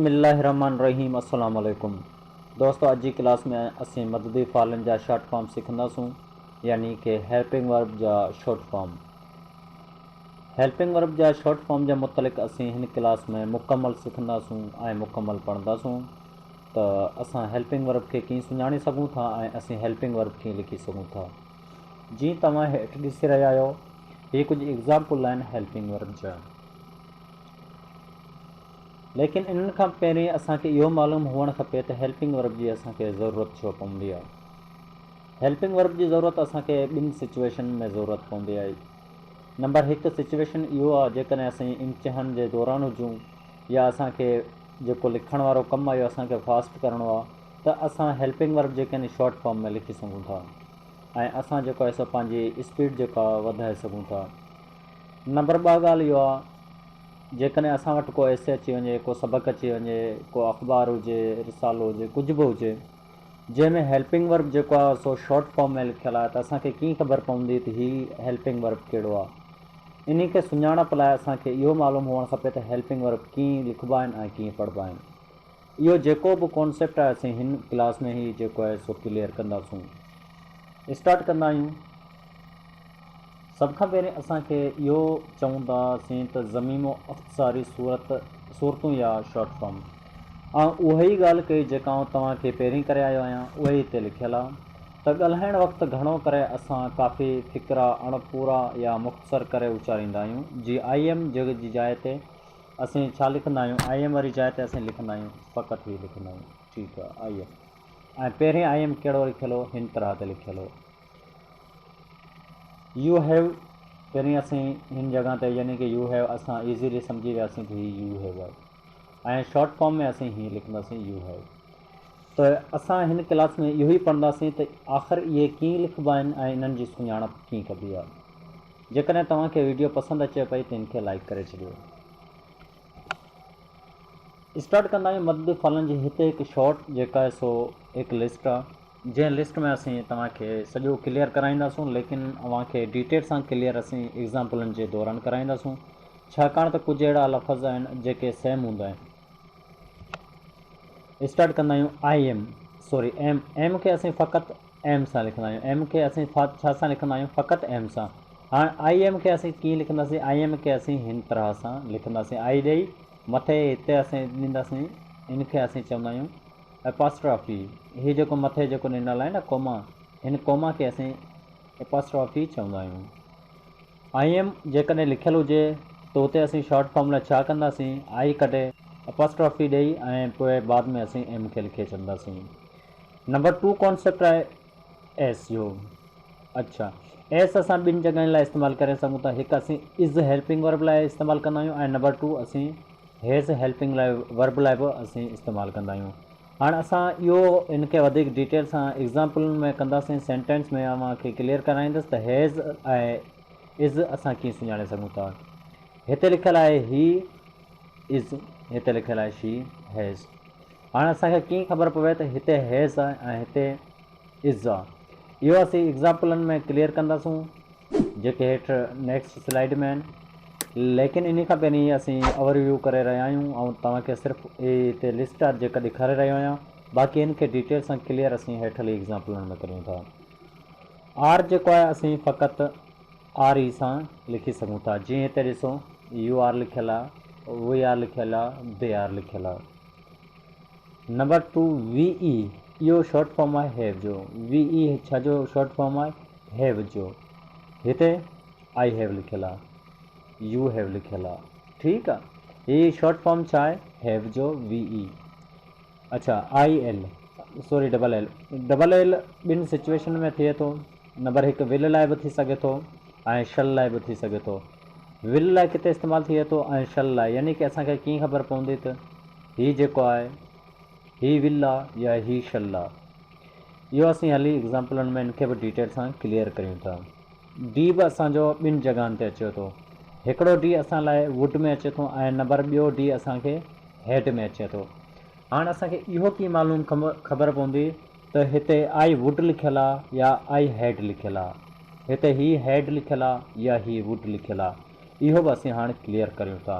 بسم الله الرحمن الرحيم السلام عليڪم دوستو اڄ جي ڪلاس ۾ اسين مددي فعلن جا شارٽ فارم سکنداسون يعني ڪي هيلپنگ ورب جا شارٽ فارم هيلپنگ ورب جا شارٽ فارم جي متعلق اسين هن ڪلاس ۾ مڪمل سکنداسون ۽ مڪمل پڙهنداسون ته اسان هيلپنگ ورب کي ڪيئن سڃاڻي سگهون ٿا ۽ اسين هيلپنگ ورب ڪيئن لکي سگهون ٿا جيئن توهان هيٺ ڏسي رهيا آهيو هي ڪجهه ايگزامپل آهن هيلپنگ ورب جا. ليڪن انهن کان پهرين اسان کي اهو معلوم هئڻ کپي ته هيلپنگ ورب جي اسان کي ضرورت ڇو پوندي آهي. هيلپنگ ورب جي ضرورت اسان کي ٻن سچويشن ۾ ضرورت پوندي آهي. نمبر هڪ سچويشن اهو آهي جيڪڏهن اسين امتحان جي دوران هجون يا اسان کي جيڪو لکڻ وارو ڪم آهي اهو اسان کي فاسٽ ڪرڻو آهي ته اسان هيلپنگ ورب جيڪي آهن شارٽ فارم ۾ لکي سگهون ٿا ۽ اسان جيڪو آهي سو پنهنجي اسپيڊ جيڪا وڌائي سگهون ٿا. نمبر ٻه ڳالهه اهو آهي جيڪڏهن اسان وٽ ڪو ايسي اچي وڃي، ڪو سبق اچي وڃي، ڪو اخبار هجي، رسالو هجي، ڪجهه به هجي جنهن ۾ هيلپنگ ورب جيڪو آهي سو شارٽ فارم ۾ لکيل آهي ته اسان کي ڪيئن خبر پوندي ته هي هيلپنگ ورب ڪهڙو آهي. انهي کي سڃاڻپ لاء اسان کي اهو معلوم هئڻ کپي ته هيلپنگ ورب ڪيئن لکبا آهن ۽ ڪيئن پڙهبا آهن. اهو جيڪو به ڪانسيپٽ آهي اسين هن ڪلاس ۾ هي جيڪو آهي سو ڪليئر ڪنداسون. اسٽارٽ ڪندا آهيون. سڀ کان پهرين اسان کي اهو چونداسين ته ضميمو اختصاري صورت صورتون يا شارٽ فارم. آئون اها ئي ڳالهه ڪئي جيڪا آئون توهان کي پهرين ڪري آيو آهيان اها ئي هتي لکيل آهي ته ڳالهائڻ وقت گهڻو ڪري اسان ڪافي فقرا اڻ پورا يا مختصر ڪري اچاريندا آهيون جي I M جي جاء تي اسين ڇا لکندا آهيون I M واري جاء تي اسين لکندا آهيون فقط هي لکندا آهيون ٺيڪ آهي I M ۽ پهرين I M ڪهڙو لکيل هو هن طرح تي لکيل هو يو هيو پهرين اسين هن جڳهه تي يعني ڪي يو هيو اسان ايزيلي سمجهي وياسين ته هي يو هيو آهي ۽ شارٽ فارم ۾ اسين هي لکنداسين يو هيو ته اسان هن ڪلاس ۾ اهو ئي پڙهنداسين ته آخر اهي ڪيئن لکبا آهن ۽ انهن جي سڃاڻپ ڪيئن ڪبي آهي جيڪڏهن توهان کي ويڊيو پسند اچي پئي ته ان کي لائيڪ ڪري ڇڏيو. اسٽارٽ ڪندا آهيون مددي فعلن جي هتي هڪ شارٽ جيڪا آهي سو هڪ لسٽ آهي جنهن لسٽ ۾ اسين توهان کي سڄو ڪليئر ڪرائينداسون ليڪن اوهان کي ڊيٽيل سان ڪليئر اسين ايگزامپلن جي دوران ڪرائينداسون ڇاڪاڻ ته ڪجهه اهڙا لفظ آهن جيڪي سيم هوندا آهن. اسٽارٽ ڪندا آهيون I M sorry M M کي اسين فقط ايم سان لکندا آهيون ايم کي اسين ڇا سان لکندا آهيون فقط ايم سان هاڻ I M کي اسين ڪيئن لکنداسين I M کي اسين هن طرح سان لکنداسين آئي ڏئي مٿي هتي اسين ڏينداسين ان کي اسين چوندا آهيون اپاسٽرافي هي جيڪو مٿي جيڪو ڏنل آهي نه ڪوما هن ڪوما کي اسين اپاسٽرافي چوندا آهيون I M جيڪڏهن لکيل هجي ته اتي اسين شارٽ فارم لاء ڇا ڪنداسين آئي ڪڍي اپاسٽرافي ڏئي ۽ پوء بعد ۾ اسين ايم کي لکي ڇڏنداسين نمبر ٽو ڪانسيپٽ آهي ايس جو اڇا ايس اسان ٻن جڳهين لاء استعمال ڪري سگهون ٿا هڪ اسين از هيلپنگ ورب لاء استعمال ڪندا آهيون ۽ نمبر ٽو اسين هيز هيلپنگ لاء ورب لاء به اسين استعمال ڪندا آهيون هاڻ اسان اهو ان کي وڌيڪ ڊيٽيل سان ايگزامپلن ۾ ڪنداسين سينٽينس ۾ اوهان کي ڪليئر ڪرائيندس ته هيز ۽ از اسان ڪيئن سڃاڻي سگهون ٿا هتي لکيل آهي هي از هتي لکيل آهي شي هيز هاڻ اسان کي ڪيئن خبر پوي ته هتي هيز آهي ۽ هتي از آهي اهو اسين ايگزامپلن ۾ ڪليئر ڪنداسون جيڪي هيٺ نيڪسٽ سلائيڊ ۾ آهن ليڪن انهي کان پهرين اسين اوور ويو ڪري رهيا آهيون ۽ توهان کي صرف هي هتي لسٽ آهي جيڪا ڏيکاري رهيو آهيان باقي ان کي ڊيٽيل سان ڪليئر اسين هيٺ هلي ايگزامپلن ۾ ڪريون ٿا آر جيڪو آهي اسين فقط آر اي سان لکي سگهون ٿا جيئن هتي ڏسو يو آر لکيل آهي وي آر لکيل آهي the R لکيل آهي نمبر ٽو وي اي اهو شارٽ فارم آهي هيو جو وي اي ڇا جو شارٽ فارم آهي هيو جو هتي آئي هيو لکيل آهي يو هيو لکيل آهي ٺيڪ آهي هي شارٽ فارم ڇا آهي هيو جو وي اي اڇا I L sorry double L double L ٻن سچويشن ۾ ٿئي ٿو نمبر هڪ ول لاء به ٿي سگهي ٿو ۽ شل لاء به ٿي سگهي ٿو ول لاء ڪٿي استعمال ٿئي ٿو ۽ شل لاء يعني ڪي اسان کي ڪيئن خبر پوندي ته هي جيڪو آهي هي ول آ يا هي شل آ اهو اسين هلي ايگزامپلن ۾ ان کي به ڊيٽيل سان ڪليئر ڪريون ٿا. ڊي به اسان جو ٻن جڳهن تي اچي ٿو. هڪڙو ڊي اسان لاء ووڊ ۾ اچي ٿو ۽ نمبر ٻيو ڊي اسان کي هيڊ ۾ اچي ٿو. هاڻ اسان کي اهو ڪيئن معلوم خبر پوندي ته هتي آئي ووڊ لکيل آ يا آئي هيڊ لکيل آ. هتي هي هيڊ لکيل آ يا هي ووڊ لکيل آ. اهو به اسين هاڻ ڪليئر ڪريون ٿا.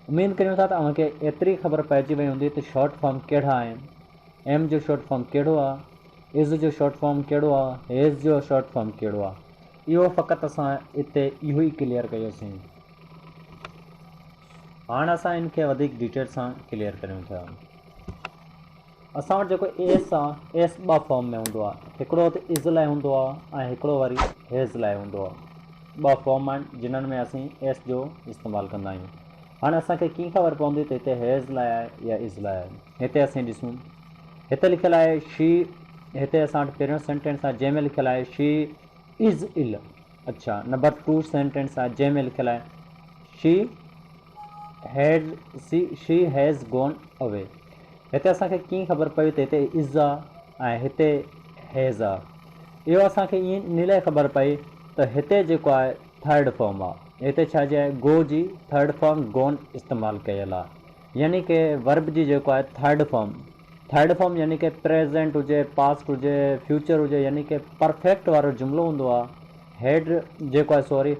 اميد ڪريون ٿا ته اوهان کي ايتري خبر پئجي وئي هوندي ته شارٽ فارم ڪهڙا آهن، ايم جو شارٽ فارم ڪهڙو آهي، از جو شارٽ فارم ڪهڙو آهي، هيز جو شارٽ فارم ڪهڙو آهي. اهو فقط اسان اتي اهو ئي ڪليئر ڪيوسين. هاڻ اسان ان کي وڌيڪ ڊيٽيل سان ڪليئر ڪريون ٿا. اسان وٽ جيڪو ايس آهي، ايس ٻه فارم ۾ هوندو آهي، هڪڙو ته از لاء هوندو آهي ۽ هڪڙو وري هيز لاء هوندو آهي. ٻه فارم آهن جنھن ۾ اسين ايس جو استعمال ڪندا آهيون. هاڻي اسان کي ڪيئن خبر پوندي ته هتي هيز لاء آهي يا از لاء آهي؟ هتي اسين ڏسون هتي لکيل آهي شي، هتي اسان وٽ پهريون سينٽينس آهي جنهن ۾ لکيل آهي شي از ال. اڇا نمبر ٽو سينٽينس آهي جنهن ۾ لکيل آهي she had she has gone away. هتي اسان کي ڪيئن خبر پئي ته هتي از آ ۽ هتي هيز آ؟ اهو اسان کي ائين انهي لاء خبر پئي ته هتي جيڪو آهي ٿرڊ فارم آ. هتي ڇا جي آهي گو جي ٿرڊ فارم گون استعمال ڪيل آ. يعني ڪي ورب جي جيڪو آهي ٿرڊ فارم، ٿرڊ فارم يعني ڪي پريزنٽ هجي، پاسٽ هجي، فيوچر هجي يعني ڪي پرفيڪٽ وارو جملو هوندو آ. هيڊ جيڪو آهي سوري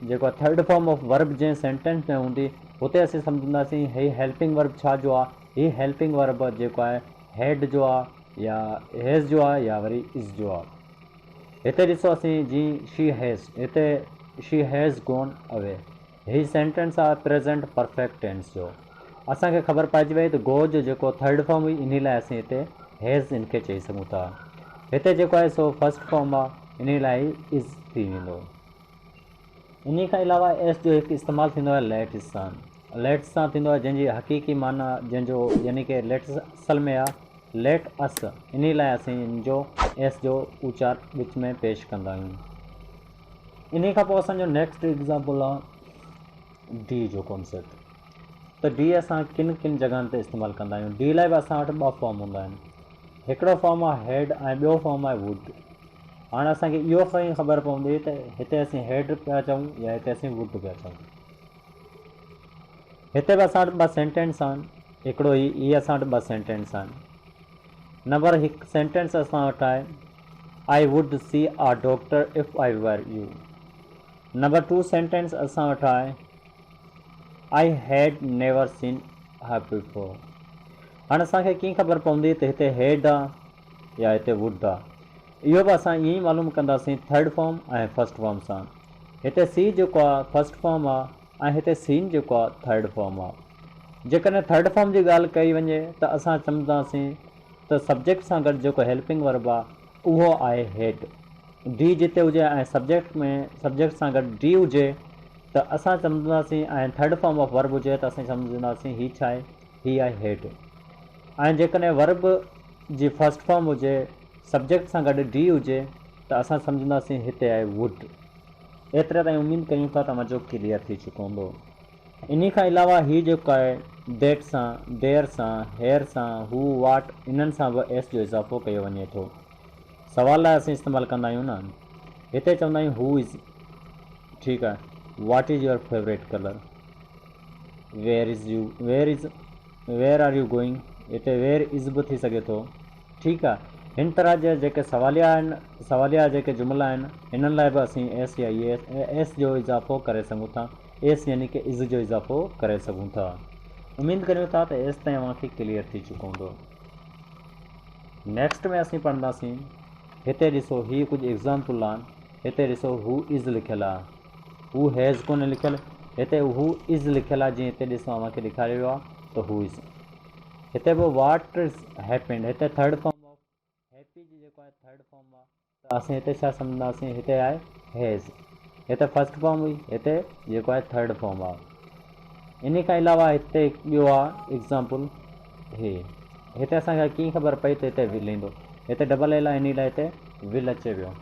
جيڪو آهي ٿرڊ فارم آف ورب جنهن سينٽينس ۾ هوندي هتي اسين سمجهنداسين هي هيلپنگ ورب ڇا جو آهي هي هيلپنگ ورب جيڪو آهي هيڊ جو آهي يا هيز جو آهي يا وري از جو آهي. هتي ڏسو اسين جي شي هيز هتي شي هيز گون اوي هي سينٽينس آهي پريزنٽ پرفيڪٽ ٽينس جو. اسان کي خبر پئجي وئي ته گو جو جيڪو ٿرڊ فارم هئي انهي لاء اسين هتي هيز ان کي چئي سگهون ٿا. هتي جيڪو آهي سو فرسٽ فارم آهي انهي لاء هي از ٿي ويندو. انهي کان علاوه ايس جو هڪ استعمال ٿيندو آهي ليٽس سان. ليٽس سان ٿيندو آهي جنهن جي حقيقي معنيٰ جنهن جو يعني ڪه ليٽس اصل ۾ آهي ليٽ اس انهي لاء اسين ان جو ايس جو اچار وچ ۾ پيش ڪندا آهيون. انهي کان پوء اسان جو نيڪسٽ ايگزامپل آهي ڊي جو ڪانسيپٽ ته ڊي اسان ڪن ڪن جڳهن تي استعمال ڪندا آهيون. ڊي لاء به اسان وٽ ٻه فارم هوندا آهن. هڪڙو فارم آهي هيڊ ۽ ٻيو فارم آهي ووڊ. هاڻ اسان کي اهو ڪيئن خبر پوندي ته هتي اسين هيڊ پيا چئون يا هتي اسين ووڊ پيا چئون. هتي به اسان وٽ ٻه سينٽينس آهن، هڪڙو هي، هي اسان وٽ ٻه سينٽينس آهن. نمبر هڪ سينٽينس اسان وٽ آهي I would see a doctor if I were you. Number two sentence اسان وٽ آهي I had never seen her before. هاڻ اسان کي ڪيئن خبر پوندي ته هتي هيڊ آ يا هتي ووڊ آ. اهو به اسان ائين ئي معلوم ڪنداسين ٿرڊ فارم ۽ فرسٽ فارم سان. هتي سي جيڪو آ فرسٽ فارم آ ۽ هتي سين جيڪو آ ٿرڊ فارم آ. جيڪڏهن ٿرڊ فارم جي ڳالهه ڪئي وڃي ته اسان سمجهنداسين ته سبجيڪٽ سان گڏ جيڪو هيلپنگ ورب آ اهو آهي هيڊ. ڊي جتي هجي ۽ سبجيڪٽ ۾ سبجيڪٽ سان گڏ ڊي هجي ته اسان سمجهنداسين ۽ ٿرڊ فارم آف ورب هجي ته اسين سمجهنداسين هي ڇا آهي هي آهي هيڊ. ۽ جيڪڏهن ورب جي فرسٽ فارم هجي، سبجيڪٽ سان گڏ ڊي هجي ته اسان سمجهنداسين هتي آهي ووڊ. ايتري تائين اميد ڪريون ٿا ته اوهان جو ڪليئر ٿي چڪو هوندو. انهي کان علاوه هي جيڪو آهي that سان، ديئر سان، هيئر سان، هو، واٽ انهن سان به ايس جو اضافو ڪيو وڃي ٿو. سوال لاء اسين استعمال ڪندا آهيون نه. هتي چوندا آهيون هو از ٺيڪ آهي، what is your favourite colour, where is you, where is. Where are you going هتي ويئر از به ٿي سگهي ٿو. ٺيڪ آ. هن طرح جا جيڪي سواليا آهن، سواليا جيڪي جملا آهن، هنن لاء به اسين ايس يا اي ايس، ايس جو اضافو ڪري سگهون ٿا. ايس يعني ڪه از جو اضافو ڪري سگهون ٿا. اميد ڪريون ٿا ته ايس تائين اوهان کي ڪليئر ٿي چڪو هوندو. نيڪسٽ ۾ اسين پڙهنداسين. هتي ڏسو هي ڪجهه ايگزامپل آهن. هتي ڏسو هو از لکيل آ. هو هيز ڪونهي لکيل، هتي هو از لکيل آهي جيئن هتي ڏسو اوهان کي ڏيکاريو ويو آهي ته هو از. هتي به واٽ از هيپنڊ هتي ٿرڊ فارم آف هيپي جي جيڪو آهي ٿرڊ فارم آهي ته اسين هتي ڇا سمجهنداسين هتي آهي هيز هتي فرسٽ فارم هئي هتي جيڪو آهي ٿرڊ فارم آهي. انهي کان علاوه هتي هڪ ٻيو آهي ايگزامپل هي هتي اسان کي ڪيئن خبر پئي ته هتي ول ايندو هتي ڊبل ايل آهي انهي لاء هتي ول اچي ويو.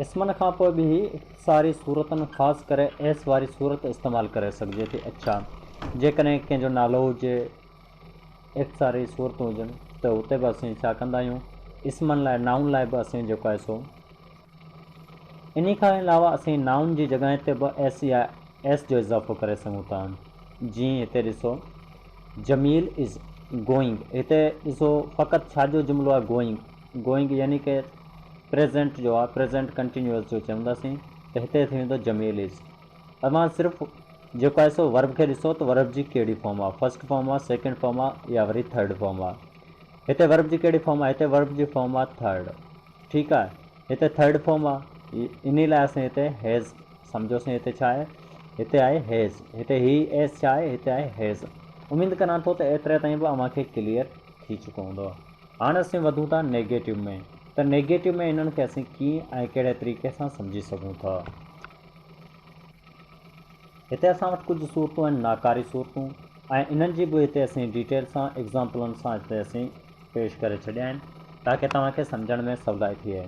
اسمن کان پوء به هي اختصاري صورتن خاص ڪري ايس واري صورت استعمال ڪري سگهجي ٿي. اڇا جيڪڏهن ڪنهن جو نالو هجي اختصاري صورتون هجن ته اتي به اسين ڇا ڪندا آهيون اسمن لاء نائون لاء به اسين جيڪو آهي سو انهي کان علاوه اسين نائون جي جڳهه تي به ايس يا ايس جو اضافو ڪري سگهون ٿا جيئن هتي ڏسو جميل از گوئنگ هتي ڏسو فقط ڇا جو جملو آهي گوئنگ گوئنگ يعني ڪه پريزنٽ جو آهي پريزنٽ ڪنٽينيوس جو چونداسين ته هتي ٿي ويندو جميل از. اوهان صرف جيڪو آهي سو ورب کي ڏسو ته ورب جي ڪهڙي فارم آهي، فرسٽ فارم آهي، سيڪنڊ فارم آهي يا وري ٿرڊ فارم آهي. هتي ورب جي ڪهڙي فارم آهي؟ هتي ورب جي فارم آهي ٿرڊ. ٺيڪ آهي، هتي ٿرڊ فارم آهي، انهي لاء اسين هتي هيز سمجهوسين. هتي ڇا آهي؟ هتي آهي هيز. هتي هي ايس ڇا آهي؟ هتي آهي هيز. اميد ڪران ٿو ته ايتري تائين به اوهان کي ڪليئر ٿي چڪو هوندو. هاڻ اسين وڌون ٿا نيگيٽو ۾ ته نيگيٽو ۾ انهن کي اسين ڪيئن ۽ ڪهڙي طريقي سان سمجهي سگهون ٿا. هتي اسان وٽ ڪجهه صورتون آهن ناڪاري صورتون ۽ انهن جي به هتي اسين ڊيٽيل سان ايگزامپلن سان هتي اسين پيش ڪري ڇڏيا آهن تاڪه توهان کي سمجهڻ ۾ سولائي ٿئي.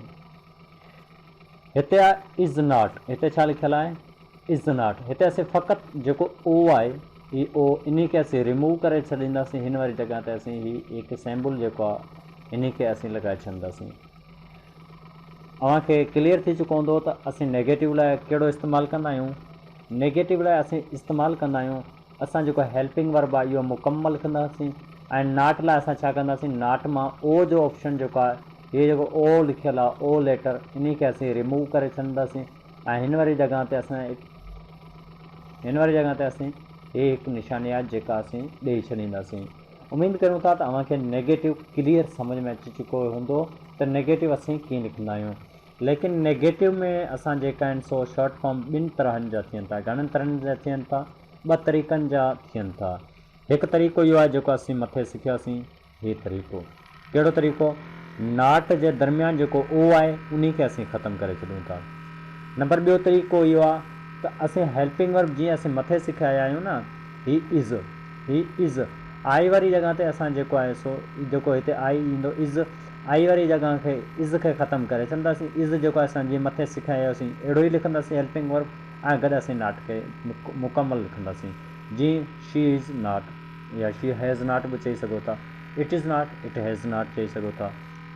هتي آهي از not, هتي ڇا لکيل آهي؟ از not. هتي اسين فقط جيڪو او آهي هي او انهي کي اسين ريموو ڪري ڇڏينداسين، هن واري جڳهه تي اسين هي هڪ سيمبل جيڪو آهي انهي کي اسين لڳائي ڇڏنداسين. اوهان کي ڪليئر ٿي چڪو هوندو ته اسين نيگيٽو لاء ڪهڙو استعمال ڪندا آهيون. نيگيٽو لاء اسين استعمال ڪندا آهيون اسان جيڪو هيلپنگ ورب آهي اهو مڪمل لکنداسين ۽ not لاء اسان ڇا ڪنداسين not مان او جو آپشن جيڪو آهي هي جيڪو او لکيل آهي او ليٽر انهي کي اسين ريموو ڪري ڇڏنداسين ۽ هن واري جڳهه تي اسان هن واري جڳهه تي اسين هي هڪ نشاني آهي جيڪا اسين ڏئي ڇڏينداسين. اميد ڪريون ٿا ته اوهان کي نيگيٽو ڪليئر سمجهه ۾ اچي چڪو هوندو ته نيگيٽو اسين ڪيئن لکندا آهيون. ليڪن نيگيٽو ۾ اسان جيڪا آهن سو شارٽ فارم ٻن طرحن جا ٿين ٿا. گهڻن طرحن جا ٿين ٿا؟ ٻه طريقن جا ٿين ٿا. هڪ طريقو اهو آهي جيڪو اسين مٿي سکياسين هي طريقو. ڪهڙو طريقو؟ Not جي درميان جيڪو او آهي انهي کي اسين ختم ڪري ڇڏيون ٿا. نمبر ٻيو طريقو اهو آهي ته اسين هيلپنگ ورب جيئن اسين مٿي سکي آيا آهيون نه هي از هي از آئي واري جڳهه تي اسان جيڪو آهي سو جيڪو هتي آئي ايندو از آئي واري جڳهه کي از کي ختم ڪري ڇڏنداسين. از جيڪو آهي اسان جيئن مٿي سکي آيا هيوسين اهڙو ئي لکنداسين هيلپنگ ورب ۽ گڏ اسين not کي مڪمل لکنداسين جيئن شي is not يا شي هيز not به چئي سگهو ٿا. It is not, it has not چئي سگهو ٿا.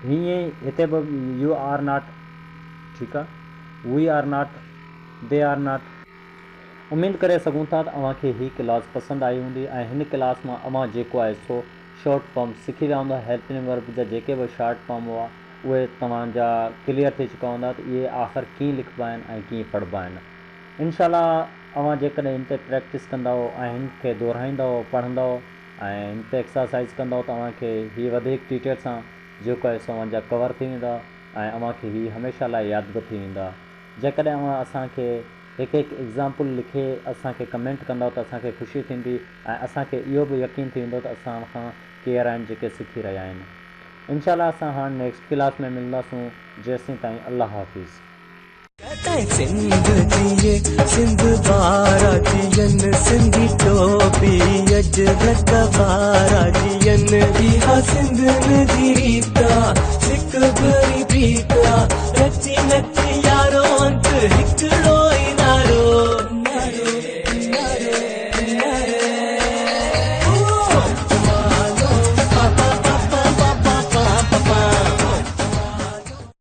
هيئن ئي هتي به يو آر not ٺيڪ آ، we are not, they are not. اميد ڪري سگهون ٿا ته اوهان کي هي ڪلاس پسند آئي هوندي ۽ هن ڪلاس مان اوهان جيڪو آهي سو شارٽ فارم سکي ويا هوندا، هيلپنگ ورب جا جيڪي به شارٽ فارم هئا اهي توهان جا ڪليئر ٿي چڪا هوندا ته اهي آخر ڪيئن لکبا آهن ۽ ڪيئن پڙهبا آهن. انشاء الله اوهان جيڪڏهن هن تي پريڪٽس ڪندؤ ۽ هن کي دهرائيندؤ پڙهندؤ ۽ هن تي ايڪسرسائيز ڪندؤ ته اوهان کي هي وڌيڪ ڊيٽيل سان جيڪو آهي سو اوهان جا ڪور ٿي ويندا ۽ اوهان کي هي هميشه لاء ياد به ٿي ويندا. جيڪڏهن اوهان اسان کي هڪ هڪ ايگزامپل لکي اسان کي ڪمينٽ ڪندؤ ته اسان کي خوشي ٿيندي ۽ اسان کي اهو به يقين ٿي ويندو ته اسان کان ڪير آهن جيڪي سکي رهيا آهن. انشاء الله اسان هاڻ نيڪسٽ ڪلاس ۾ ملنداسون جيسين تائين الله حافظ. ڪڏهن سنڌ جيئي سنڌ وارا جيئن، سنڌي ٽوپي اجرڪ وارا جيئن. اها سنڌين جي ريت آ، سڪ به.